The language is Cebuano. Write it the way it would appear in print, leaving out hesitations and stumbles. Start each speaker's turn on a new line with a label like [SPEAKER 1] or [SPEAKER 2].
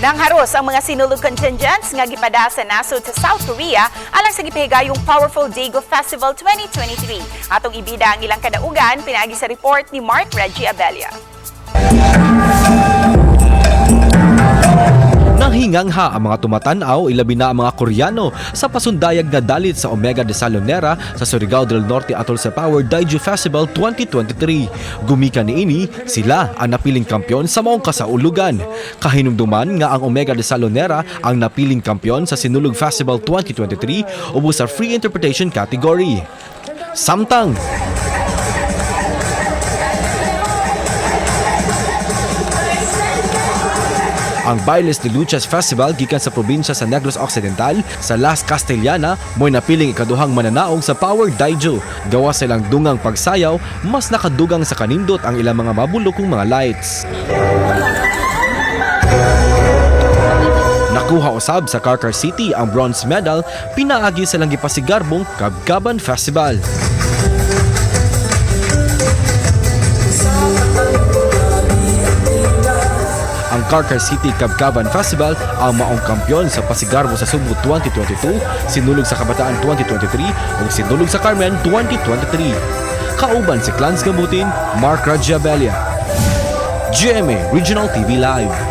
[SPEAKER 1] Nangharos ang mga Sinulog contingents nga gipada sa nasod sa South Korea alang sa gipahigayong Powerful Daegu Festival 2023. Atong ibida ang ilang kadaugan pinaagi sa report ni Mark Reggie Abella.
[SPEAKER 2] Nahingangha ang mga tumatanaw, ilabi na ang mga Koreano, sa pasundayag nga dalit sa Omega de Salonera sa Surigao del Norte atol sa Power Daiju Festival 2023. Gumikan niini, sila ang napiling kampyon sa maong kasaulugan. Kahinumduman nga ang Omega de Salonera ang napiling kampyon sa Sinulog Festival 2023 ubos sa free interpretation category. Samtang ang Bailes de Luchas Festival gikan sa probinsya sa Negros Occidental sa Las Castellana mo'y napiling ikaduhang mananaog sa Power Daiju. Gawa sa ilang dungang pagsayaw, mas nakadugang sa kanindot ang ilang mga mabulokong mga lights. Nakuha usab sa Carcar City ang bronze medal pinaagi sa ilang gipasigarbong Kabkaban Festival. Ang Carcar City Kabkaban Festival ang maong kampyon sa Pasigarbo sa Sugbo 2022, Sinulog sa Kabataan 2023 ug Sinulog sa Carmen 2023. Kauban si Clans Gamutin, Mark Rajabelia. GMA Regional TV Live.